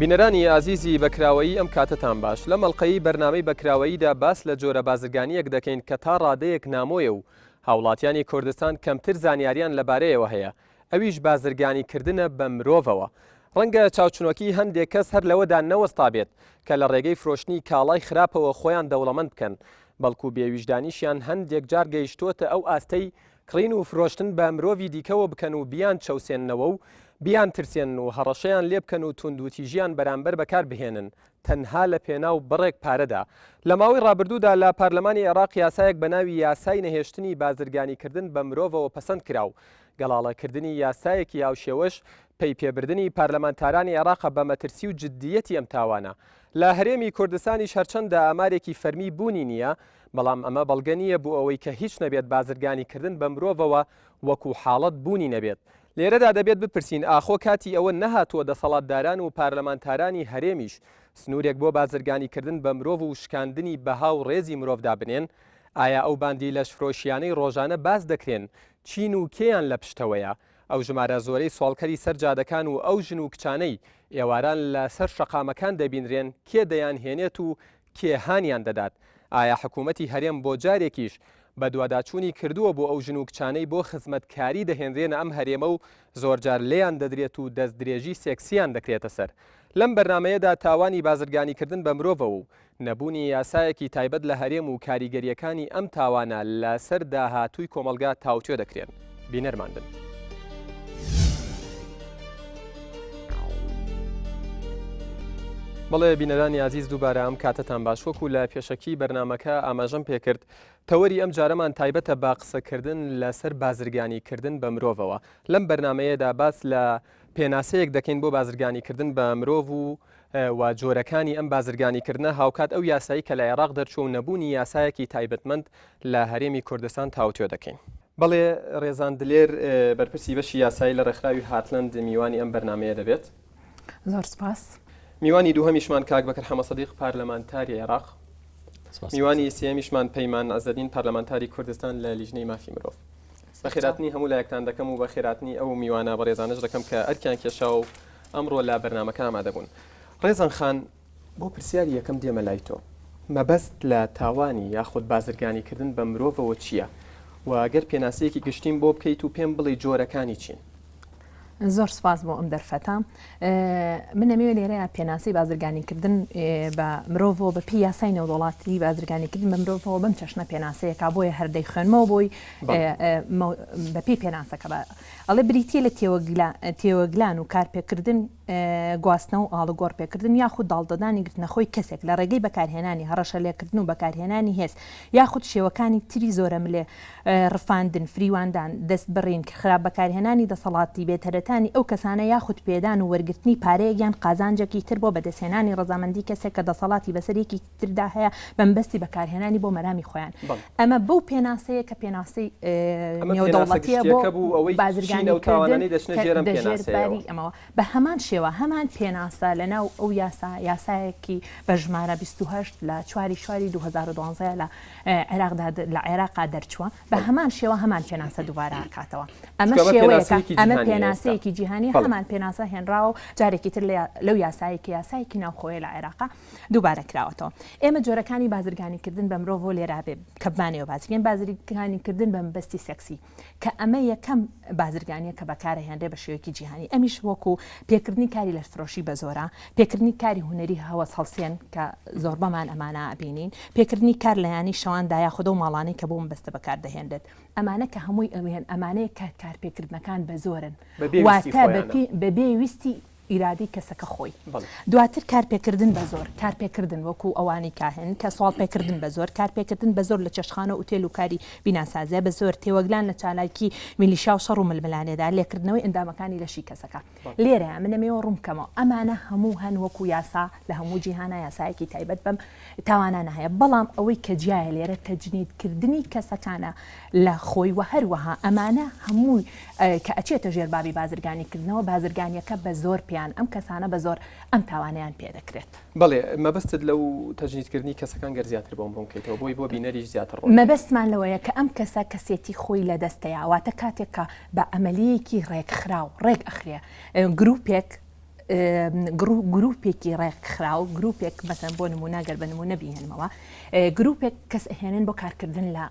بینەرانی ئازیزی بەکراوەیی ئەم کاتەتان باش لەم ئەڵلقەی بەرنامەی بەکراوەییدا باس لە جۆرە بازرگانیەک دەکەین کە تا ڕادەیەک نامۆیە و هاوڵاتیانی کوردستان کەمتر زانیاریان لەبارەیەوە هەیە ئەویش بازرگانی کردنە بە مرۆڤەوە. ڕەنگە چاوچنۆکی هەندێک کەس هەر لەوەدا نەوەستابێت کە لە ڕێگەی فرۆشتنی کاڵای خراپەوە خۆیان دەوڵەمەند بکەن، بەڵکو بێویژدانیشیان هەندێک جار گەیشتووەتە ئەو ئاستەی کڕین و فرۆشتن بە مرۆڤی دیکەوە بکەن و بیانچەوسێننەوە و بیانترسێنن و هەڕەشەیان لێبکەن و توندوتیژیان بەرامبەر بەکار بهێنن تەنها لە پێناو بڕێک پارەدا. لە ماوەی ڕابردوودا لە پارلەمانی عێراق یاسایەک بە ناوی یاسای نەهێشتنی بازرگانیکردن بە مرۆڤەوە پەسەند کرا و گەڵاڵەکردنی یاسایەکی هاوشێوەش پەی پێبردنی پارلەمانتارانی عێراقە بە مەترسی و جددیەتی ئەم تاوانە. لە هەرێمی کوردستانیش هەرچەندە ئامارێکی فەرمی بوونی نییە، بەڵام ئەمە بەڵگە نییە بۆ ئەوەی کە هیچ نەبێت بازرگانیکردن بە مرۆڤەوە وەکو حاڵەت بوونی نەبێت. لێرەدا دەبێت بپرسین ئاخۆ کاتی ئەوە نەهاتووە دەسەڵاتداران و پارلەمانتارانی هەرێمیش سنوورێک بۆ بازرگانیکردن بە مرۆڤ و شکاندنی بەها و ڕێزی مرۆڤ دابنێن؟ ئایا ئەو باندی لەشفرۆشییانەی ڕۆژانە باس دەکرێن چین و کێیان لە پشتەوەیە؟ ئەو ژمارە زۆرەی سواڵکەری سەر جادەکان و ئەو ژن و کچانەی ئێواران لە سەر شەقامەکان دەبینرێن کێ دەیانهێنێت و کێ هانیان دەدات؟ ئایا حکوومەتی هەرێم بۆ جارێکیش بەدواداچوونی کردووە بۆ ئەو ژن و کچانەی بۆ خزمەتکاری دەهێنرێنە ئەم هەرێمە و زۆرجار لێیان دەدرێت و دەستدرێژی سێکسییان دەکرێتە سەر؟ لەم بەرنامەیەدا تاوانی بازرگانیکردن بە مرۆڤەوە و نەبوونی یاسایەکی تایبەت لە هەرێم و کاریگەرییەکانی ئەم تاوانە لە سەر داهاتووی کۆمەڵگا تاوتوێ دەکرێن. بینەرمان بن. بەڵێ بینەرانی ئازیز دووبارە ئەم کاتەتان باش وەکو لە پێشەکی بەرنامەکە ئاماژەم پێکرد تەوەری ئەم جارەمان تایبەتە بە قسەکردن لەسەر بازرگانی کردن بە مرۆڤەوە لەم بەرنمەیەدا باس لە پێناسەیەک دەکەین بۆ بازرگانی کردن بە مرۆڤ و و جۆرەکانی ئەم بازرگانیکردنە هاوکات ئەو یاسایی کە لە عێراق دەرچوو و نەبوونی یاسایەکی تایبەتمەند لە هەرێمی کوردستان تاوتوێ دەکەین. بەڵێ ڕێزان دلێر بەرپرسی بەشی یاسایی لە ڕێکخراوی هارتلەند میوانی ئەم بەرنامەیە دەبێت. زۆر سپاس. میوانی دووهەمیشمان کاک بەکر حەمەسەدیق پارلەمانتاری عێراق. میوانی سێیەمیشمان پەیمان عزەدین پارلەمانتاری کوردستان لە لیژنەی مافی مرۆڤ. بەخێراتنی هەموو لایەکتان دەکەم و بەخێراتنی ئەو میوانە بەڕێزانەش دەکەم کە ئەرکیان کێشا و ئەمڕۆ لە بەرنامەکە ئامادە بوون. ڕێزان خان، بۆ پرسیاری یەکەم دێمە لای تۆ، مەبەست لە تاوانی یاخود بازرگانیکردن بە مرۆڤەوە چییە؟ و گەر پێناسەیەکی گشتیم بۆ بکەیت و پێم بڵێی جۆرەکانی چین؟ زۆر سوپاس بۆ ئەم دەرفەتە. من ئەمەوێ لێرەیا پێناسەی بازرگانیکردن بە مرۆڤەوە بە پێی یاسای نێودەوڵاتی بازرگانیکردن بە مرۆڤەوە بەم چەشنە پێناسەیەکا بۆیە هەر دەیخوێنمەوە بۆی بە پێی پێناسەکە بە ئەڵێ بریتییە لە تێوەگلان و کارپێکردن، گواستنەوە و ئاڵوگۆڕپێکردن یاخود داڵدەدانی گرتنەخۆی کەسێک لە ڕێگەی بەکارهێنانی هەڕەشەلێکردن و بەکارهێنانی هێز یاخود شێوەکانی تری زۆرەملێ، ڕفاندن، فریواندان، دەستبڕین، خراپ بەکارهێنانی دەسەڵاتی بێتەرەتانی ئەو کەسانە یاخود پێدان و وەرگرتنی پارەیەک یان قازانجێکی تر بۆ بەدەستهێنانی ڕەزامەندی کەسێک کە دەسەڵاتی بەسەر یەکێکی تردا هەیە بە مەبەستی بەکارهێنانی بۆ مەرامی خۆیان. ئەمە بەو پێناسەیە کە پێناسەی نێودەوڵەتیە بۆ بازرگانیکردن کە دەژێر باری ئەمەوە. بە هەمان شێوە هەمان پێناسە لە ناو ئەو یاسا یاسایەکی بە ژمارە 28 لە چواری چواری 2012 لە عێراقدا لە عێراقا دەرچووە بە هەمان شێوە هەمان پێناسە دووبارە ئەکاتەوە. ئەمە شێوەیەکە ئەمە پێناسەیەکی جیهانی هەمان پێناسە هێنراوە و جارێکی تر لەو یاسایەی کە یاسایەکی ناوخۆیە لە عێراقا دووبارە کراوەتەوە. ئێمە جۆرەکانی بازرگانیکردن بە مرۆڤ لێرە بێ کە بمانەوێ باس بکەین بازرگانیکردن بە مەبەستی سێکسی کە ئەمە یەکەم بازرگانیە کە بەکارەهێنرێ بە شێوەیەکی جیهانی ئەمیش وەکو پێکردنی کاری لەشفرۆشی بە زۆرە پێکردنی کاری هونەری هەوەس هەڵسێن کە زۆربەمان ئەمانە ئەبینین پێکردنی کار لە یانی شەواندا یاخود ئەو ماڵانەی کە بۆ مەبەستە بەکاردەهێنرێت ئەمانە کە هەمووی ئەوێن ئەمانەیە کە کارپێکردنەکان بە زۆرن واتە بەبێ ویستی ئیرادەی کەسەکە خۆی. دواتر کارپێکردن بە زۆر، کارپێکردن وەکو ئەوانەی کاهن کە سواڵ پێکردن بە زۆر، کارپێکردن بە زۆر لە چێشتخانە و ئوتێل و کاری بیناسازیە بە زۆر، تێوەگلان لە چالاکی میلیشیا و شەڕ و ململانێدا، لێکردنەوەی ئەندامەکانی لەشی کەسەکە. لێرەیا من ئەمەوێ ڕوون بکەمەوە ئەمانە هەموو هەن وەکو یاسا لە هەموو جیهانا یاسایەکی تایبەت بەم تاوانانە هەیە بەڵام ئەوەی کە جیایە لێرە تەجنید کردنی کەسەکانە لە خۆی وە هەروەها ئەمانە هەمووی کە ئەچێتە ژێر بابی بازرگانی کردنەوە بازرگانیەکە بە زۆر پێیان ئەم کەسانە بە زۆر ئەم تاوانەیان پێ دەکرێت. بەڵێ مەبەستت لەو تەجنید کردنی کەسەکان گەر زیاتر بۆم ڕوون کەیتەوە بۆی بۆ بینەریش زیاتر ڕوون بێت. مەبەستمان لەوەیە کە ئەم کەسە کەسێتی خۆی لە دەستەیا واتە کاتێک کە بە عەمەلیەیەکی ڕێکخراو ڕێک ئەخرێ گروپێک. گروپێکی ڕێکخراو، گروپێک مەسەن بۆ نمونە گەر بە نمونە بیهێنمەوە گروپێک کەس ئەهێنن بۆ کارکردن لە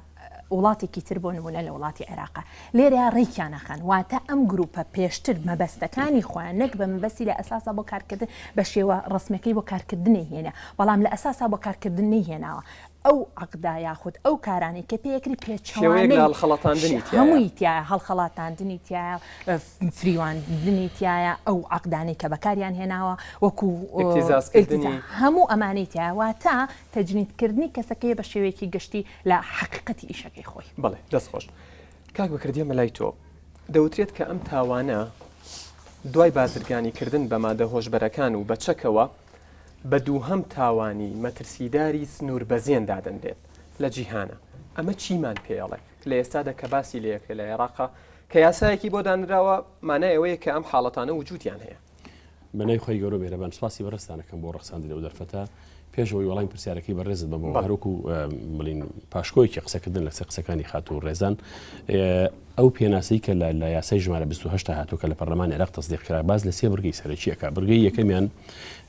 وڵاتێکی تر بۆ نمونە لە وڵاتی عێراقە لێرە ڕێکیان ئەخەن واتە ئەم گروپە پێشتر مەبەستەکانی خۆیان نەک بە مەبەستی لە ئەساسا بۆ کارکردن بە شێوە ڕسمەکەی بۆ کارکردنی هێنا بەڵام لە ئەساسا بۆ کارکردن نەیهێناوە ئەو عەقدە یاخود ئەو کارانەی کە پێیەکری شێوەیەک لە پێچەوانەی هەڵخەڵەتاندنی تیایە. هەمووی تیایە هەڵخەڵاتاندنی تیایە فریواندنی تیایە ئەو عەقدانەی کە بەکاریان هێناوە وەکو ئیبتیزازکردنی. هەموو ئەمانەی تیایە واتە تەجنیدکردنی کەسەکەیە بە شێوەیەکی گشتی لە حەقیقەتی ئیشەکەی خۆی. بەڵێ دەست خۆش. کاک بەکر دێمە لای تۆ. دەوترێت کە ئەم تاوانە دوای بازرگانیکردن بە مادە هۆشبەرەکان و بە چەکەوە بە دووهەم تاوانی مەترسیداری سنووربەزێن دادەنرێت لە جیهانا. ئەمە چیمان پێ ئەڵێ؟ لە ئێستادا کە باسی لێ ئەکرێ لە عێراقا کە یاسایەکی بۆ دانراوە مانای ئەوەیە کە ئەم حاڵەتانە وجودیان هەیە. بە ناوی خوای گەورە و میهرەبان سوپاسی بەڕێزتان ئەکەم بۆ ڕەخساندنی ئەو دەرفەتە. پێش ئەوەی وەڵامی پرسیارەکەی بەڕێزت بەمەوە بەڵێ. هەروەکو بڵین پاشکۆیەکی قسەکردن لەسەر قسەکانی خاتوو ڕێزان ئەو پێناسەی کە لە یاسای ژمارە 28 هاتووە کە لە پەرلەمانی عێراق تەسدیق کرا باس لە سێ بڕگەی سەرەکی ئەکا بڕگەی یەکەمیان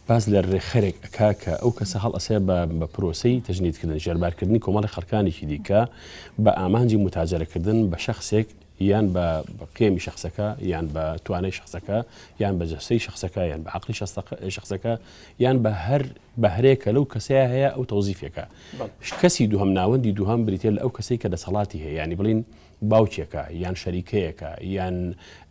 باس لە ڕێکخەرێک ئەکا کە ئەو کەسە هەڵئەسێ بە بە پرۆسەی تەجنیدکردن ژێربارکردنی کۆمەڵی خەڵکانێکی دیکە بە ئامانجی متاجەرەکردن بە شەخسێک یان بە قیەمی شەخسەکە یان بە توانای شەخسەکە یان بە جەستەی شەخسەکە یان بە عەقڵی شەخسەکە یان بە هەر بەهرەیەک کە لەو کەسەیە هەیە ئەو تەوزیفێکە کەسی دووهەم ناوەندی دووهەم بریتە لە ئەو کەسەی کە دەسەڵاتی هەیە ینی بڵین باوکێکە یان شەریکەیەکە یان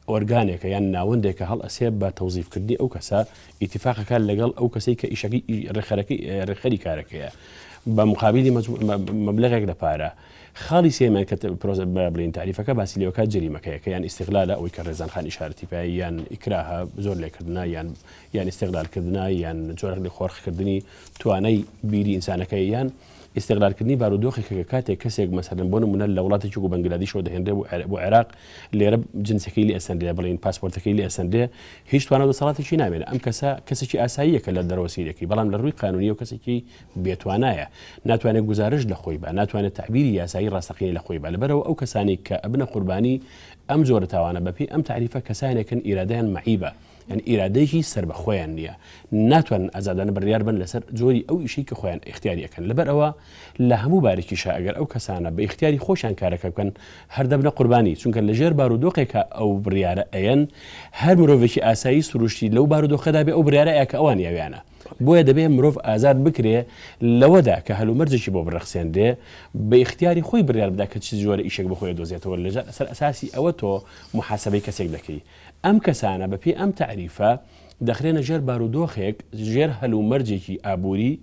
ئۆرگانێکە یان ناوەندێکە هەڵئەسێ بە تەوزیفکردنی ئەو کەسە ئیتیفاقەکە لەگەڵ ئەو کەسەی کە ئیشەکەی ڕێکخەرەکەی ڕێکخەری کارەکەیە بە مقابلی مەبلەغێک لە پارە خاڵی سێیەمیان کە پرۆسە بڵێین تاریفەکە باسی لێوەکات جەریمەکەیە کە یان ئیستغلالە ئەوەی کە ڕێزان خان ئیشارەتی پێ یان ئیکراهە زۆر لێکردنە یان یان ئیستغلالکردنە یان جۆرێک لە خۆرخکردنی توانای بیری ئینسانەکە یان ئیستغلالکردنی بارودۆخێکە کە کاتێک کەسێک مەسەلەن بۆ نمونە لە وڵاتێکی وەکو بەنگلادیشەوە دەهێنرێ بۆ عێراق لێرە جنسەکەی لێ ئەسەندرێ بڵێین پاسپۆرتەکەی لێ ئەسەندرێ هیچ توانا و دەسەڵاتێکی نامێنێ ئەم کەسە کەسێکی ئاساییە کە لە دەرەوە سەیرەکەی بەڵام لە ڕووی قانونیەوە کەسێکی بێتوانایە، ناتوانێت گوزارشت لە خۆی با، ناتوانێت تەعبیری یاسایی ڕاستەقینەی لە خۆی با، لەبەرئەوە ئەو کەسانەی کە ئەبنە قوربانی ئەم جۆرە تاوانە بەپێی ئەم تەعریفە کەسانێکن ئیرادەیان مەعیبە، یانی ئیرادەیەکی سەربەخۆیان نییە، ناتوانن ئازادانە بڕیار بەن لەسەر جۆری ئەو ئیشەی کە خۆیان ئیختیاری ئەکەن، لەبەرئەوە لە هەموو بارێکیشا ئەگەر ئەو کەسانە بە ئیختیاری خۆشیان کارەکە بکەن هەر دەبنە قوربانی، چونکە لەژێر بارودۆخێکا ئەو بڕیارە ئەیەن، هەر مرۆڤێکی ئاسایی سروشتی لەو بارودۆخەدا بێ ئەو بڕیارە ئەیا کە ئەوان یاویانە. بۆیە دەبێ مرۆڤ ئازاد بکرێ لەوەدا کە هەلومەرجێکی بۆ بڕەخسێنرێ بە ئیختیاری خۆی بڕیار بدا کە چ جۆرە ئیشێک بۆ خۆی ئەدۆزێتەوە لە سەر ئەساسی ئەوە تۆ موحاسەبەی کەسێک دەکەی ئەم کەسانە بە پێی ئەم تەعریفە دەخرێنە ژێر بارودۆخێک ژێر هەلومەرجێکی ئابووری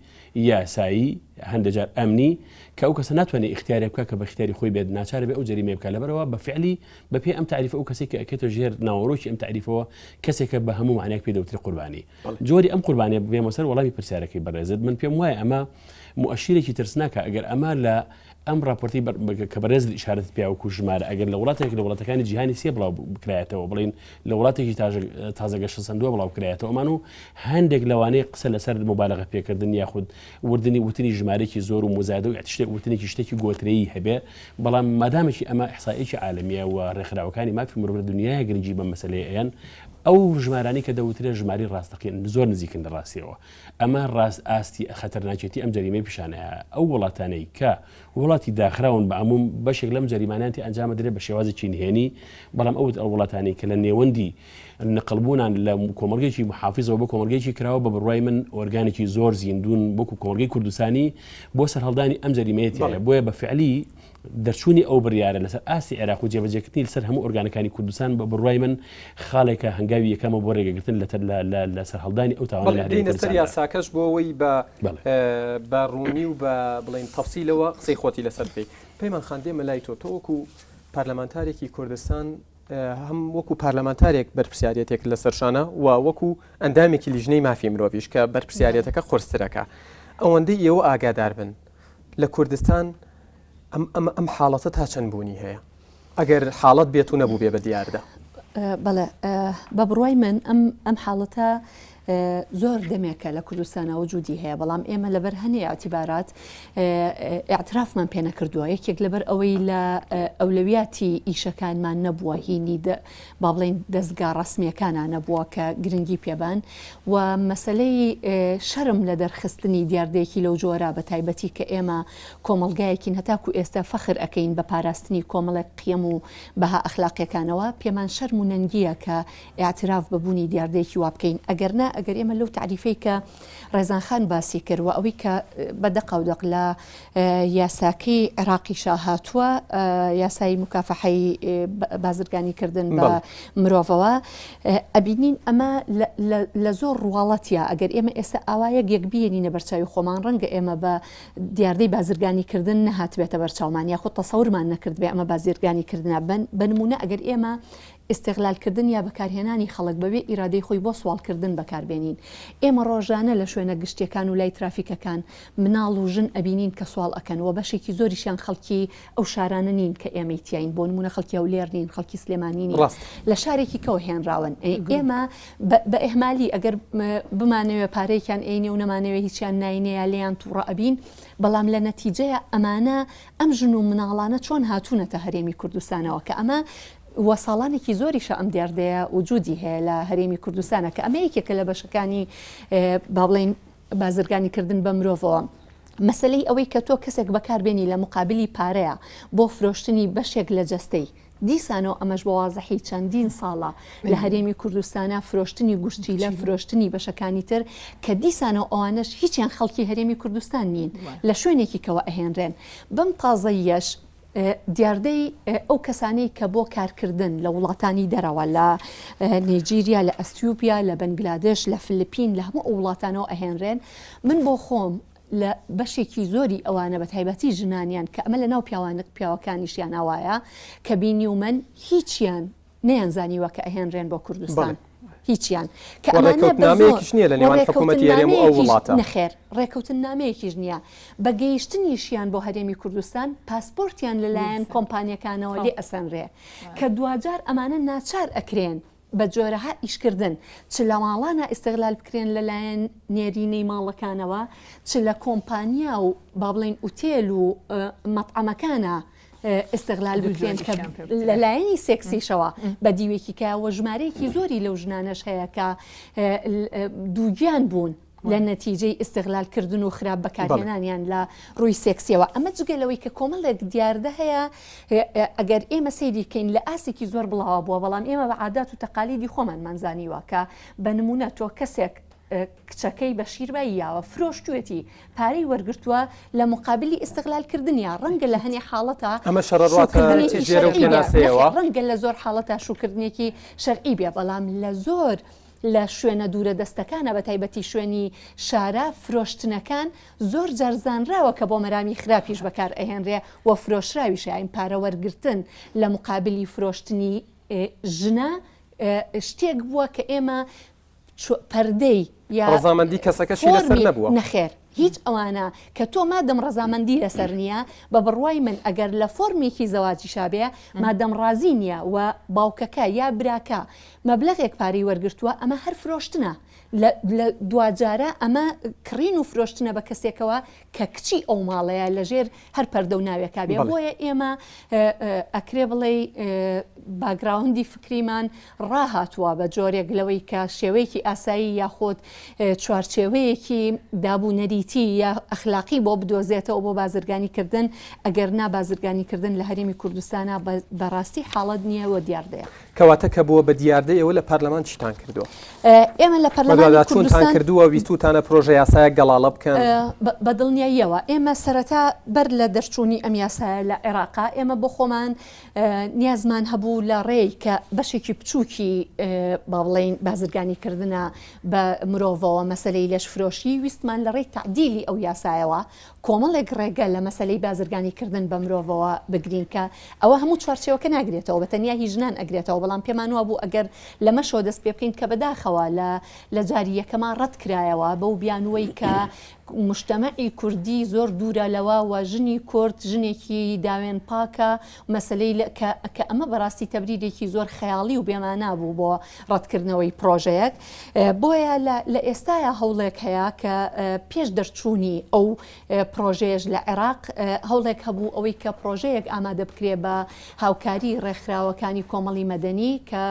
یاسایی هەندێک جار ئەمنی کە ئەو کەسە ناتوانێت ئیختیارێک بکا کە بە ئیختیاری خۆی بێت ناچارە بێ ئەو جەریمەیە بکا لەبەرئەوە بە فعلی بە پێی ئەم تەعریفە ئەو کەسێک کە ئەکەێتە ژێر ناوەڕۆکی ئەم تەعریفەوە کەسێکە بە هەموو مانایەک پێی دەوترێ قوربانی جۆری ئەم قوربانیە بێمە سەر وەڵامی پرسیارەکەی بەڕێزت من پێم وایە ئەمە موئەشیرێکی ترسناکە ئەگەر ئەمە لە ئەم راپۆرتی کە بەڕێزت ئیشارەت پیا وەکو ژمارە ئەگەر لە وڵاتێک لە وڵاتەکانی جیهانی سێ بڵاو بکرایەتەوە بڵین لە وڵاتێکی تازە گەشەسەندووە بڵاو کرایەتەوە ئەمان و هەندێک لەوانەیە قسە لەسەر مبالغە پێکردن یاخود وردنی وتنی ژمارێکی زۆر و مزایدە و شتێک وتنێکی شتێکی گۆترەیی هەبێ بەڵام مادامێکی ئەمە ئیحسائیەکی عالەمیە و ڕێکخراوەکانی مافی مرۆڤ لە دنیای گرنگی بەم مەسەلەیە ئەیەن ئەو ژمارانەی کە دەوترێت ژمارەی ڕاستەقینەن زۆر نزیکن لە ڕاستیەوە. ئەمە ڕاست ئاستی خەتەرناکێتی ئەم جەریمەی پیشانەیە. ئەو وڵاتانەی کە وڵاتی داخراون بە عموم بەشێک لەم جەریمانەیان تێ ئەنجام ئەدرێت بە شێوازێکی نهێنی، بەڵام ئەو ئەو وڵاتانەی کە لە نێوەندی نقڵبوونان لە کۆمەڵگەیەکی محافیزەوە بۆ کۆمەڵگەیەکی کراوە بە بڕوای من ئۆرگانێکی زۆر زیندوون وەکو کۆمەڵگەی کوردستانی بۆ سەرهەڵدانی ئەم جەریمەیە تیایە. بۆیە بە فعلی دەرچوونی ئەو بڕیارە لەسەر ئاستی عێراق و جێبەجێکردنی لەسەر هەموو ئۆرگانەکانی کوردستان بە بڕوای من خاڵێکە هەنگاوی یەکەمە بۆ ڕێگەگرتن لە سەرهەڵدانی ئەو تاوانە لە هەرێمی دێینە سەر کوردستاندا. یاساکەش بۆ ئەوەی بە بە ڕوونی و بە بڵێین تەفسیلەوە قسەی خۆتی لەسەر بکەی. پەیمان خان دێمە لای تۆ، تۆ وەکوو پارلەمانتارێکی کوردستان هەم وەکوو پارلەمانتارێک بەرپرسیاریەتێکت لەسەر شانە و وەکوو ئەندامێکی لیژنەی مافی مرۆڤیش کە بەرپرسیاریەتەکە قورسترەکە. ئەوەندەی ئێوە ئاگادار بن لە کوردستان ئەم ئەم ئەم حاڵەتە تا چەند بوونی هەیە؟ ئەگەر حاڵەت بێت و نەبووبێ بە دیاردە. بەڵێ بە بڕوای من ئەم ئەم حاڵەتە. زۆر دەمێکە لە کوردستانا وجودی هەیە بەڵام ئێمە لەبەر هەنێ ئیعتیبارات ئیعترافمان پێ نەکردووە یەکێک لەبەر ئەوەی لە ئەولەویاتی ئیشەکانمان نەبووە هینی با بڵێین دەزگا ڕەسمیەکانا نەبووە کە گرنگی پێبان و مەسەلەی شەرم لە دەرخستنی دیاردەیەکی لەو جۆرە بە تایبەتی کە ئێمە کۆمەڵگایەکین هەتاکو ئێستا فەخر ئەکەین بە پاراستنی کۆمەڵێک قیەم و بەها ئەخلاقیەکانەوە پێمان شەرم و نەنگیە کە ئیعتراف بە بوونی دیاردەیەکی وا بکەین ئەگەر نا ئەگەر ئێمە لەو تەعریفەی کە ڕێزان خان باسی کرد و ئەوەی کە بە دەقاودەق لە یاساکەی عێراقیشا هاتووە یاسای مکافحەی بازرگانی کردن بە مرۆڤەوە ئەبینین ئەمە لە زۆر ڕواڵەتیا ئەگەر ئێمە ئێستا ئاوا یەک یەک بیێنینە بەرچاوی خۆمان ڕەنگە ئێمە بە دیاردەی بازرگانی کردن نەهاتبێتە بەرچاومان یاخود تەسەورمان نەکردبێ ئەمە بازرگانی کردنە بە نمونە ئەگەر ئێمە ئیستغلالکردن یا بەکارهێنانی خەڵک بەبێ ئیرادەی خۆی بۆ سواڵکردن بەکاربێنین. ئێمە ڕۆژانە لە شوێنە گشتیەکان و لای ترافیکەکان مناڵ و ژن ئەبینین کە سواڵ ئەکەن وە بەشێکی زۆریشیان خەڵکی ئەو شارانە نین کە ئێمەی تیاین بۆ نمونە خەڵکی هەولێر نین خەڵکی سلێمانی نین ڕاستە. لە شارێکی کەوە هێنراون. ئێمە بە ئیهمالی ئەگەر بمانەوێ پارەیەکیان ئەینێ و نەمانەوێ هیچیان ناینێ یا لێیان توڕە ئەبین بەڵام لە نەتیجەیا ئەمانە ئەم ژن و مناڵانە چۆن هاتوونەتە هەرێمی کوردستانەوە کە ئەمە وە ساڵانێکی زۆریشە ئەم دیاردەیە وجودی هەیە لە هەرێمی کوردستانە کە ئەمە یەکێکە لە بەشەکانی با بڵێین بازرگانی کردن بە مرۆڤەوە. مەسەلەی ئەوەی کە تۆ کەسێک بەکاربێنی لە مقابلی پارەیە بۆ فرۆشتنی بەشێک لە جەستەی دیسانەوە ئەمەش بە وازحی چەندین ساڵە لە هەرێمی کوردستانە فرۆشتنی گورچیلە فرۆشتنی بەشەکانی تر کە دیسانەوە ئەوانەش هیچیان خەڵکی هەرێمی کوردستان نین لە شوێنێکی کەوە ئەهێنرێن بەم تازەییەش دیاردەی ئەو کەسانەی کە بۆ کارکردن لە وڵاتانی دەرەوە لە نێجیریا، لە ئەسیوپیا، لە بەنگلادش، لە فلپین، لە هەموو ئەو وڵاتانەوە ئەهێنرێن، من بۆ خۆم لە بەشێکی زۆری ئەوانە بە تایبەتی ژنانیان کە ئەمە لە ناو پیاوان پیاوەکانیشیانا وایە کە بینیومن هیچیان نەیانزانیوە کە ئەهێنرێن بۆ کوردستان. هیچیان. کە وە ئەمانە بە زۆر ڕێکەوتنامەیەکیش نییە لە وە نێوان حکوومەتی هەرێم و ئەو ڕێکەوتننامەیەکیش وڵاتە. نەخێر ڕێکەوتننامەیەکیش نییە. بە گەیشتنیشیان بۆ هەرێمی کوردستان پاسپۆرتیان لە لایەن کۆمپانیەکانەوە لێ ئەسەنرێ کە دواجار ئەمانە ناچار ئەکرێن بە جۆرەها ئیشکردن چ لە ماڵانا ئیستغلال بکرێن لە لایەن نێرینەی ماڵەکانەوە چ لە کۆمپانیا و با بڵێین ئوتێل و مەتعەمەکانا ئیستغلال بکرێن کە لە لایەنی سێکسیشەوە بە دیوێکی کە وە ژمارەیەکی زۆری لەو ژنانەش هەیە کە دووگیان بوون لە نەتیجەی ئیستغلال کردن و خراپ بەکارهێنانیان لە ڕووی سێکسیەوە ئەمە جگە لەوەی کە کۆمەڵێک دیاردە هەیە ئەگەر ئێمە سەیری کەین لە ئاستێکی زۆر بڵاوە بووە بەڵام ئێمە بە عادات و تەقالیدی خۆمانمان زانیوە کە بە نمونە تۆ کەسێک کچەکەی بە شیربایی یاوە فرۆشتوێتی پارەی وەرگرتووە لە مقابلی ئیستغلال کردنیا ڕەنگە لە هەنێ حاڵەتا ئەمە شەڕەڕاتە شوکردنێکی ژێرە و شەرعی بێ پێناسەیەوە نەخێر ڕەنگە لە زۆر حاڵەتا شوکردنێکی شەرعی بێ بەڵام لە زۆر لە شوێنە دوورە دەستەکانە بە تایبەتی شوێنی شارە فرۆشتنەکان زۆر جار زانراوە کە بۆ مەرامی خراپیش بەکار ئەهێنرێ و فرۆشراویشە یاین پارە وەرگرتن لە مقابلی فرۆشتنی ژنە شتێک بووە کە ئێمە پەردەی یا ڕەزامەندی کەسەکەشی لەسەر فۆرمی نەبووە. نەخێر هیچ ئەوانە کە تۆ مادەم ڕەزامەندی لەسەر نییە بە بڕوای من ئەگەر لە فۆرمێکی زەواجیشا بێ مادەم ڕازی نییە و باوکەکە یا براکە مەبلەغێک پارەی وەرگرتووە ئەمە هەر فرۆشتنە لە لە دواجارا ئەمە کڕین و فرۆشتنە بە کەسێکەوە کە کچی ئەو ماڵەیە لە ژێر هەر پەردە و ناوێکا بێ بۆیە ئێمە ئەکرێ بڵێی باگراوندی فکریمان ڕاهاتووە بە جۆرێک لەوەی کە شێوەیەکی ئاسایی یاخود چوارچێوەیەکی داب و نەریتی یا ئەخلاقی بۆ بدۆزێتەوە بۆ بازرگانی کردن ئەگەر نا بازرگانی کردن لە هەرێمی کوردستانا بەڕاستی حاڵەت نییە و دیاردەیە. کەواتە کە بووە بە دیاردە ئێوە لە پەرلەمان چیتان کردووە؟ ئێمە لە پەرلەمانی بەدواداچوونتان کوردستان کردووە ویستووتانە پرۆژە یاسایەک گەڵاڵە بکەن؟ بە دڵنیاییەوە ئێمە سەرەتا بەر لە دەرچوونی ئەم یاسایە لە عێراقا ئێمە بۆ خۆمان نیازمان هەبوو لە ڕێی کە بەشێکی بچووکی با بڵێین بازرگانی کردنە بە مرۆڤەوە مەسەلەی لەشفرۆشی ویستمان لە ڕێی تەعدیلی ئەو یاسایەوە کۆمەڵێک ڕێگە لە مەسەلەی بازرگانی کردن بە مرۆڤەوە بگرین کە ئەوە هەموو چوارچێوەکە ناگرێتەوە بە تەنیا هی ژنان ئەگرێتەوە بەڵام پێمان وابوو ئەگەر لەمەشەوە دەست پێ بکەین کە بەداخەوە لە لە جاری یەکەما ڕەت کرایەوە بەو بیانووەی کە. موجتەمەعی کوردی زۆر دوورە لەوە و ژنی کورد ژنێکی داوێن پاکە مەسەلەی لە کە کە ئەمە بەڕاستی تەبریرێکی زۆر خەیاڵی و بێمانا بوو بۆ ڕەتکردنەوەی پڕۆژەیەک بۆیە لە لە ئێستایا هەوڵێک هەیە کە پێش دەرچوونی ئەو پڕۆژەیەش لە عێراق هەوڵێک هەبوو ئەوەی کە پڕۆژەیەک ئامادە بکرێ بە هاوکاری ڕێکخراوەکانی کۆمەڵی مەدەنی کە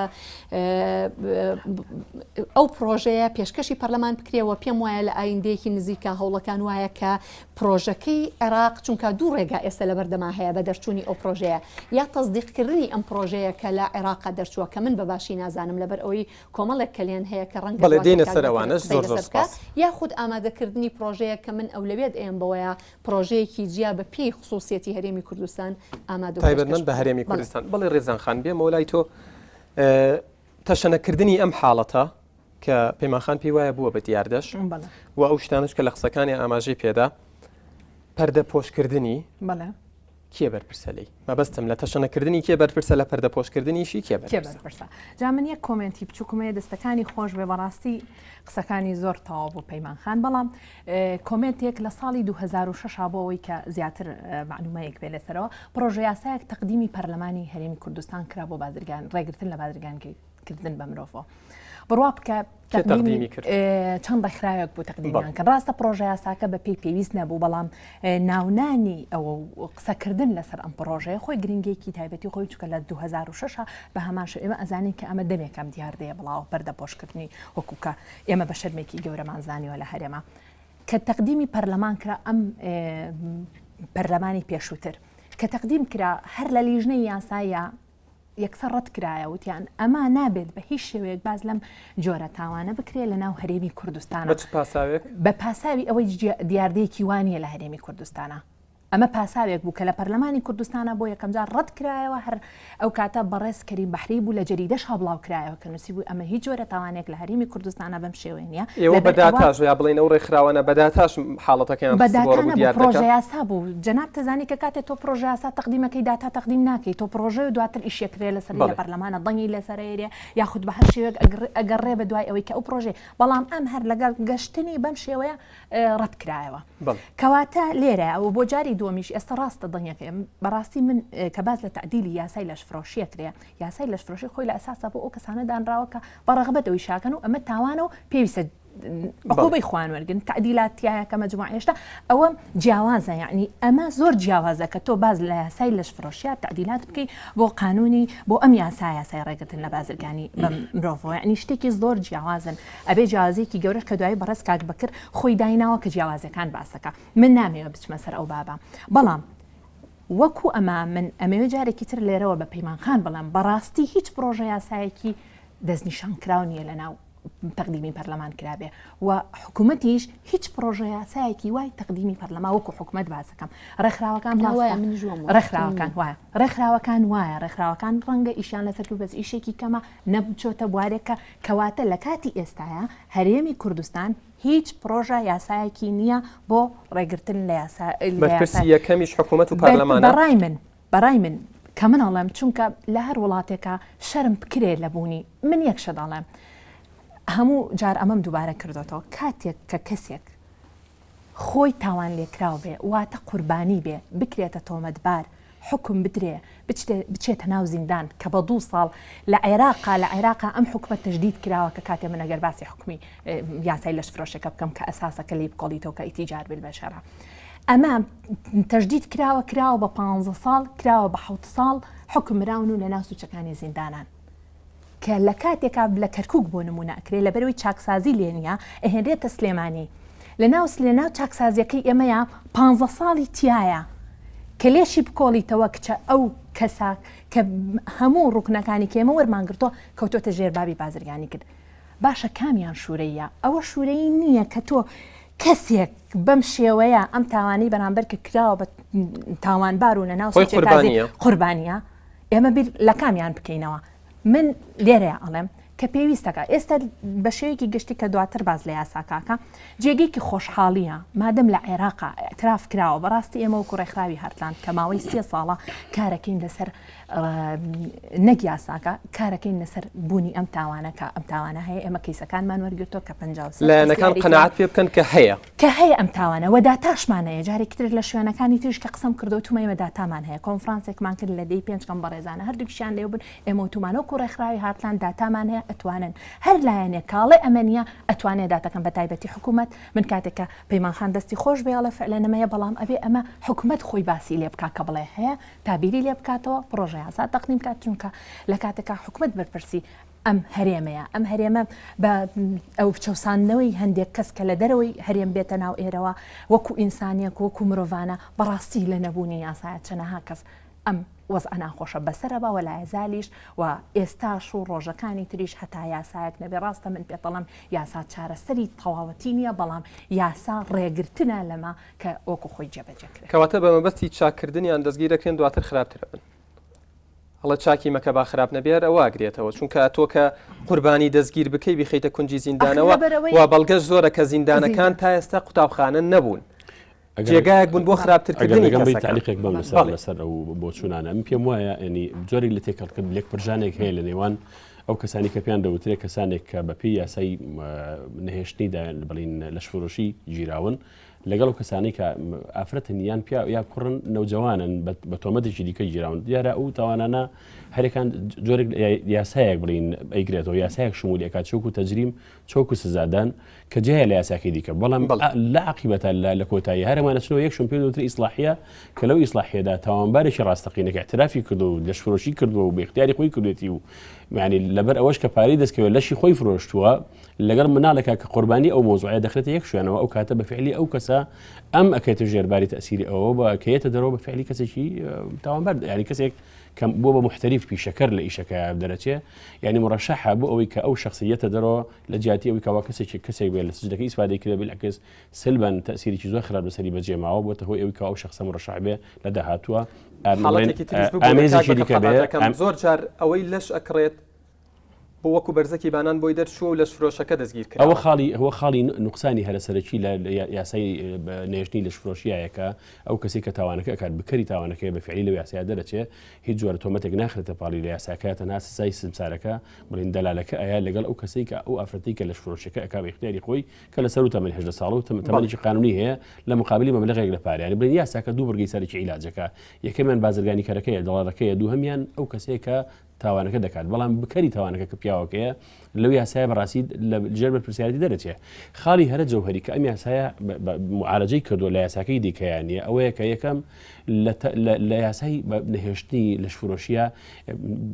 ئەو پڕۆژەیە پێشکەشی پەرلەمان بکرێ و پێم وایە لە ئایندەیەکی نزیکە هەوڵەکان وایە کە پڕۆژەکەی عێراق چونکە دوو ڕێگا ئێستا لەبەردەما هەیە بە دەرچوونی ئەو پڕۆژەیە یا تەسدیقکردنی ئەم پڕۆژەیە کە لە عێراقا دەرچووە کە من بە باشی نازانم لەبەر ئەوەی کۆمەڵێک کەلێن هەیە کە ڕەنگە بەڵێ دواتر دێینە کاک سەر بەکر ئەوانەش قسەی زۆر زۆر لەسەر بکا سوپاس. یاخود ئامادەکردنی پڕۆژەیەک کە من ئەولەویەت ئەیەم بەوەیە پڕۆژەیەکی جیا بە پێی خسوسیەتی هەرێمی کوردستان ئامادە و پێشکەش تایبەتمەند بە بکرێ. هەرێمی بەڵێ. کوردستان. بەڵێ ڕێزان خان بێمەوە لای تۆ تەشەنەکردنی ئەم حاڵەتە کە پەیمان خان پێی وایە بووە بە دیاردەش بەڵێ. و ئەو شتانەش کە لە قسەکانی ئاماژەی پێدا پەردەپۆشکردنی بەڵێ. کێ بەرپرسە لێی؟ مەبەستم لە تەشەنەکردنی کێ بەرپرسە لە پەردەپۆشکردنیشی کێ کێ بەرپرسە؟ بەرپرسە؟ جا من یەک comment ی بچوکم هەیە دەستەکانی خۆش بێ بەڕاستی قسەکانی زۆر تەواو بوو پەیمان خان بەڵام comment ێک لە ساڵی 2006 بۆ ئەوەی کە زیاتر مەعلومەیەک بێ لەسەرەوە پڕۆژە یاسایەک تەقدیمی پەرلەمانی هەرێمی کوردستان کرا بۆ بازرگان ڕێگرتن لە بازرگانکردن بە مرۆڤەوە بڕوا بکە تەقدیمی کرد چەند ڕێکخراوێک بوو تەقدیمیان کرد ڕاستە پڕۆژە یاساکە بە پێی پێویست نەبوو بەڵام ناونانی ئەوە و قسەکردن لەسەر ئەم پڕۆژەیە خۆی گرنگێکی تایبەتی خۆی چکە لە 2006 بە هەمان شێوە ئێمە ئەزانین کە ئەمە دەمێکەم دیاردەیە بڵاوە پەردەپۆشکردنی وەکو کە ئێمە بە شەرمێکی گەورەمان زانیوە لە هەرێمە کە تەقدیمی پەرلەمان کرا ئەم پەرلەمانی پێشووتر کە تەقدیم کرا هەر لە لیژنەی یاسایە یەکسەر ڕەت کرایە وتیان ئەمە نابێت بە هیچ شێوەیەک باس لەم جۆرە تاوانە بکرێت لە ناو هەرێمی کوردستانە. بە چ پاساوێک؟ بە پاساوی ئەوەی دیاردەیەکی وا نییە لە هەرێمی کوردستانە. ئەمە پاساوێک بوو کە لە پەرلەمانی کوردستانە بۆ یەکەمجار ڕەت کرایەوە هەر ئەو کاتە بەڕێز کەریم بەحری بوو لە جەریدەش بڵاو کرایەوە کە نووسیبووی ئەمە هیچ جۆرە تاوانێک لە هەرێمی کوردستانە بەم شێوەیە نییە. ئێوە بە لەبەر ئەوە داتاش یا بڵێین ئەو ڕێکخراوانە بە داتاش حاڵەتەکەیان بە خستبووە داتا ڕوو نەبوو، دیاردەکە؟ پڕۆژە یاسا بوو. جەنابت ئەزانی کە کاتێ تۆ پڕۆژە یاسا تەقدیمەکەی داتا تەقدیم ناکەی، تۆ پڕۆژەیە و دواتر ئیشەکرێ لەسەری لە بەڵێ. پەرلەمانە دەنگی لەسەر ئەیرێ یاخود بە هەر شێوەیەک ئەگەڕێ بە دوای ئەوەی کە ئەو پڕۆژەیە، بەڵام ئەم هەر لەگەڵ گەشتنی بەم شێوەیە ڕەت کرایەوە. بەڵێ. کەواتە لێرە و بۆ جاری دووەمیش ئێستا ڕاستە دەنگەکەی بەڕاستی من کە باس لە تەعدیلی یاسای لەشفرۆشی ئەکرێ، یاسای لەشفرۆشی خۆی لە ئەساسا بۆ ئەو کەسانە دانراوە کە بە ڕەغبەت ئەو ئیشە ئەکەن و ئەمە تاوانە و پێویستە عقوبەی خۆیان وەرگن تعدیلات تایە کە مەجموعە هێشتا ئەوە جیاوازە یعنی ئەمە زۆر جیاوازە کە تۆ باز لە یاسای لەشفرۆشیە تعدیلات بکەی بۆ قانونی بۆ ئەم یاسا یاسای ڕێگرتن لە بازرگانی بە مرۆڤەوە یعنی شتێکی زۆر جیاوازن ئەبێ جیاوازێکی گەورەش کە دوایی بەڕێز کاک بەکر خۆی دایناوە کە جیاوازەکان باسەکە من نامەوێ بچمە سەر ئەو بابە بەڵام وەکو ئەمە من ئەمەوێ جارێکی تر لێرەوە بە پەیمان خان بڵێم بەڕاستی هیچ پڕۆژە یاسایەکی دەستنیشان کراو نییە لە ناو تەقدیمی پەرلەمان کرابێ و حکوومەتیش هیچ پڕۆژە یاسایەکی وای تەقدیمی پەرلەما وەکو حکوومەت باسەکەم ڕێکخراوەکان ڕێکخراوەکان وایە ڕێکخراوەکان وایە ڕێکخراوەکان ڕەنگە ئیشیان لەسەر کرد بەس ئیشێکی کەمە نەبچۆتە بوارێکە کەواتە لە کاتی ئێستاە هەرێمی کوردستان هیچ پڕۆژە یاسایەکی نییە بۆ ڕێگرتن لە یاسا بەرپرسی یەکەمیش حکوومەت و پەرلەمانە؟ بەڕای من بەڕای من کە من ئەڵێم چونکە لە هەر وڵاتێکا شەرم بکرێ لە بوونی من یەک شت ئەڵێم هەموو جار ئەمەم دووبارە کردۆتەوە کاتێک کە کەسێک خۆی تاوان لێکراو بێ واتە قوربانی بێ بکرێتە تۆمەتبار حوکم بدرێ بچێتە ناو زیندان کە بە دوو ساڵ لە عێراقا لە عێراقا ئەم حوکمە تەجدید کراوە کە کاتێ من ئەگەر باسی حوکمی یاسای لەشفرۆشەکە بکەم کە ئەساسە کە لێی بکۆڵیتەوە کە ئیتیجار بالبەشەرە ئەمە تەجدید کراوە کراوە بە 15 ساڵ کراوە بە حوت ساڵ حوکمراون و لە ناو سوچەکانی زیندانان کە لە کاتێکا لە کەرکوک بۆ نمونە ئەکرێ لەبەرئەوەی چاکسازی لێ نیە ئەهێنرێتە سلێمانی لەناو لەناو چاکسازیەکەی ئێمەیا پانزە ساڵی تیایە کە لێشی بکۆڵیتەوە کچە ئەو کەسە کە هەموو ڕوکنەکانی کە ئێمە وەرمان گرتووە کەوتۆتە ژێر بابی بازرگانی کرد باشە کامیان شورەیە ئەوە شورەی نییە کە تۆ کەسێک بەم شێوەیە ئەم تاوانەی بەرامبەر کە کراوە بە تاوانبار و لەناو قوربانیە قوربانیە ئێمە بیر لە کامیان بکەینەوە؟ من لێرەیا ئەڵێم کە پێویستەکە ئێستا بە شێوەیەکی گشتی کە دواتر باس لە یاساکاکە جێگەیەکی خۆشحاڵیە مادەم لە عێراقا ئیعتراف کراوە بەڕاستی ئێمە وەکو ڕێکخراوی هارتلاند کە ماوەی سێ ساڵە کارەکەین لەسەر نەک یاساکە کارەکەین لەسەر بوونی ئەم تاوانە کە ئەم تاوانە هەیە ئێمە کەیسەکانمان وەرگرتووە کە 53 لایەنەکان قەناعەت پێ بکەن کە هەیە کە هەیە ئەم تاوانە وە داتاشمان هەیە جارێکی تر لە شوێنەکانی تریش کە قسەم کردەوە تومە ئێمە داتامان هەیە کۆنفرانسێکمان کرد لە دەی پێنج کەم بەڕێزانە هەردووکیشیان لێ بوون ئێمە وتومانە وەکو ڕێکخراوی هارتلاند داتامان هەیە ئەتوانن هەر لایەنێک کاڵێ ئەمە نییە ئەتوانێ داتەکەم بە تایبەتی حکوومەت من کاتێک کە پەیمان خان دەستی خۆش بێ ئەڵێ فعلەن ئەمە هەیە بەڵام ئەبێ ئەمە حکوومەت خۆی باسی لێ بکا کە بڵێ هەیە تا بیری لێ بکاتەوە پڕۆژە یاسا تەقدیم بکات چونکە لە کاتێکا حکوومەت بەرپرسی ئەم هەرێمەیە ئەم هەرێمە بە ئەو چەوساندنەوەی هەندێک کەس کە لە دەرەوەی هەرێم بێتە ناو ئێرەوە وەکو ئینسانیەک وەکو مرۆڤانە بەڕاستی لە نەبوونی یاسایە چەنەها کەس ئەم وەزعە ناخۆشە بەسەرە با وەلایەزالیش و ئێستاش و ڕۆژەکانی تریش هەتا یاسایەک نەبێ ڕاستە من پێتەڵم یاسا چارەسەری تەواوەتی نییە بەڵام یاسا ڕێگرتنە لەمە کە وەکو خۆی جێبەجێ کرێت. کەواتە بە مەبەستی چاککردنیان دەستگیر دەکرێن دواتر خراپتر ئەبن. ئەڵێ چاکی مەکە با خراپ نەبێ هەر ئەوە ئەگرێتەوە چونکە ئەتۆ کە قوربانی دەستگیر بکەی بیخەیتە کونجی زیندانەوە و بەڵگەش زۆرە کە زیندانەکان تا ئێستا قوتابخانە نەبوون. جێگایەک بوون بۆ خراپترکردنی کەسەکە. تەعلیقێک بەم لەسەر لەسەر ئەو بۆچوونانە من پێم وایە ینی جۆرێک لە تێکەڵکرد لێک پرژانێک هەیە لە نێوان ئەو کەسانی کە پێیان دەوترێت کەسانێک کە بەپێی یاسای نەهێشتنی بڵین لەشفرۆشی گیراون لەگەڵ ئەو کەسانەی کە ئافرەتن یان پیا یا کوڕن نەوجەوانن بە تۆمەتێکی دیکە گیراون دیارە ئەو تاوانانە هەرەکان جۆرێک یاسایەک بڵین ئەیگرێتەوە یاسایەک شمولیەکە چۆک و تەجریم چۆک و سزادان کە جیایە لە یاساکەی دیکە بەڵام لە عقیبەتە لە کۆتایی هەرمانە چنەوە یەک شوێن پێ دەوترێ ئیسلاحیە کە لەو ئیسلاحیەدا تاوانبارێکی ڕاستەقینە کە اعترافی کردو و لەشفرۆشی کردووە و بە اختیاری خۆی کردێتی و یعنی لەبەر ئەوەش کە پارەی دەستکەوێت لەشی خۆی فرۆشتووە لەگەڵ مناڵێکا کە قوربانی ئەو مەوزوعەیە دەخرێتە یەک شوێنەوە ئەو کاتە بە فعلی ئەو کەسە ئەم ئەکەێتە ژێرباری تەسیری ئەوە بە کەیەتە دەرەوە بە فعلی کەسێکی تاوانبار ینی کەسێک کەم بۆ بە محتەریف پیشەکەر لە ئیشەکە دەرەچێ یعنی مڕەشەحە بۆ ئەوەی کە ئەو شخصیەتە دەرەوە لە جیاتی ئەوی کەوا کەسێکی کەسێک بێت لە سجدەکە ئیسفادەی کرێ بالعکس سلبا تەسیرێکی زۆر خراپ لەسەری بەجێ ماوە بۆتە هۆی ئەوی کە ئەو شخصە مڕەشەح بێ لە داهاتووە حاڵەتێکی تریش ببوو کە زۆر جار ئەوەی لەش ئەکڕێت بۆ وەکو بەرزەکی بانان بۆی دەرچووە و لەشفرۆشەکە دەستگیر کراوە. ئەوە خاڵی ئەوە خاڵی نوقسانی هەرە سەرەکی لە یاسای نەهێشتنی لەشفرۆشیایە کە ئەو کەسەی کە تاوانەکە ئەکات بکەری تاوانەکەیە بە فیعلی لەو یاسایە دەرەچێ هیچ جۆرە تۆمەتێک ناخرێتە پاڵی لە یاساکە تەنها سزای سمسارەکە بڵێن دەلالەکە ئەیا لەگەڵ ئەو کەسەی کە ئەو ئافرەتەی کە لەشفرۆشیەکە ئەکا بە ئیختیاری خۆی کە لە سەروو تەمەنی 18 ساڵە و تەمەنێکی قانونی هەیە لە مقابلی مەبلەغێک لە پارە یانی بڵێن یاساکە دوو بڕگەی سەرەکی عیلاجەکە یەکەمیان بازرگانیکەرەکەیە دەڵالەکەیە دووهەمیان ئەو کەسەیە کە تاوانەکە دەکات بەڵام بکەری تاوانەکە کە پیاوەکەیە لەو یاسایە بەڕاستی لە ژێر بەرپرسیارەتی دەرەچێ خاڵی هەرە جەوهری کە ئەم یاسایە معالەجەی کردووە لە یاساکەی دیکەیان نیە ئەوەیە کە یەکەم لە یاسای نەهێشتنی لەشفرۆشیە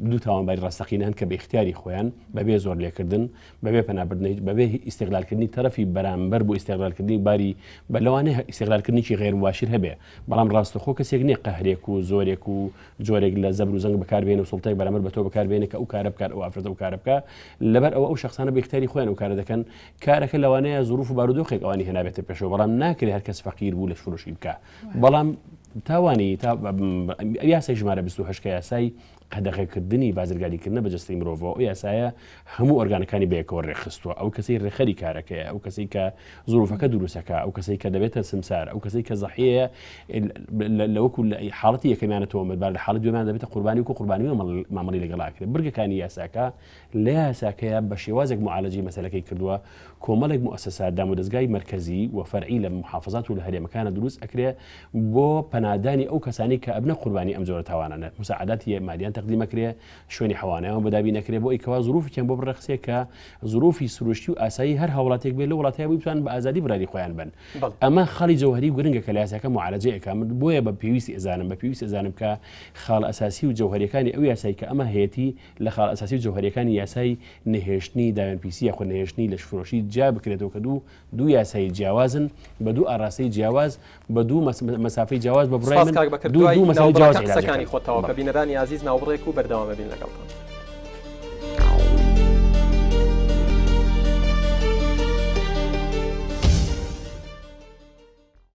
دوو تاوانباری ڕاستەقینە هەن کە بە ئیختیاری خۆیان بەبێ زۆر لێکردن بەبێ پەنابردن بەبێ ئیستغلالکردنی تەرەفی بەرامبەر بۆ ئیستغلالکردنی باری بە لەوانەیە ئیستغلالکردنێکی غێر مباشر هەبێ بەڵام ڕاستەخۆ کەسێک نییە قەهرێک و زۆرێک و جۆرێک لە زەبر و زەنگ بەکار بێنێ و سوڵتەیەک بەرامبەر بە تۆ بەکار بێنێ کە ئەو کارە بکات ئەو ئافرەتە ئەو کارە بکا لەبەر ئەوە ئەو شخصانە بە ئیختیاری خۆیان ئەو کارە دەکەن کارەکە لەوانەیە زروف و بارودۆخێک ئەوانی هێنابێتە پێشەوە بەڵام ناکرێ هەر کەس فەقیر بوو لەشفرۆشی بکا بەڵام تاوانی تا یاسای ژمارە 28 کە یاسای قەدەغەکردنی بازرگانیکردنە بە جەستەی مرۆڤەوە، ئەو یاسایە هەموو ئۆرگانەکانی بەیەکەوە ڕێکخستووە، ئەو کەسەی ڕێکخەری کارەکەیە، ئەو کەسەی کە زروفەکە دروستەکا، ئەو کەسەی کە دەبێتە سمسار، ئەو کەسەی کە زەحیەیە لە وەکو حاڵەتی یەکەمیانە تۆمەتبار، لە حاڵەتی دووەمیان دەبێتە قوربانی وەکو قوربانی مامەڵەی لەگەڵ ئەکرێت. بڕگەکانی یاساکە لە یاساکەیا بە شێوازێک موعالەجەی مەسەلەکەی کردووە، کۆمەڵێک موئەسەسات، دامودەزگای مەرکەزی و فەرعی لە موحافەزات و لە هەرێمەکانا دروست ئەکرێ بۆ پەنادانی ئەو کەسانەی کە ئەبنە قوربانی ئەم جۆرە تاوانانە، موساعەداتی مالیان تەقدیم ئەکرێ، شوێنی حەوانەیان بۆ دابین ئەکرێ بۆ ئەوی کەوا زروفێکیان بۆ بڕەخسێ کە زروفی سروشتی و ئاسایی هەر هاوڵاتیەک بێ لەو وڵاتەیا بووی بتوانن بە ئازادی بڕیاری خۆیان بەن. ئەمە خاڵی جەوهەری و گرنگە کە لە یاساکە موعالەجەی ئەکا، من بۆیە بە پێویستی ئەزانم بە پێویستی ئەزانم کە خاڵە ئەساسی و جەوهەریەکانی ئەو یاسای کە ئەمە هەیەتی لە خاڵە ئەساسی و جەوهەریەکانی یاسای نەهێشتنی داوێنپیسی یاخود نەهێشتنی لەشفرۆشی جیا بکرێتەوە کە دوو دوو یاسای جیاوازن بە دوو ئاراستەی جیاواز بە دوو مەسافەی جیاواز بە بڕای سپاس من کاک بەکر دوو دوای دوو مەسەلەی جیاواز ناوبڕەکە عیلاج قسەکانی ئەکەن. خۆت تەواو کە بەڵێ. بینەرانی ئازیز ناوبڕێک و بەردەوام ئەبین لەگەڵتان.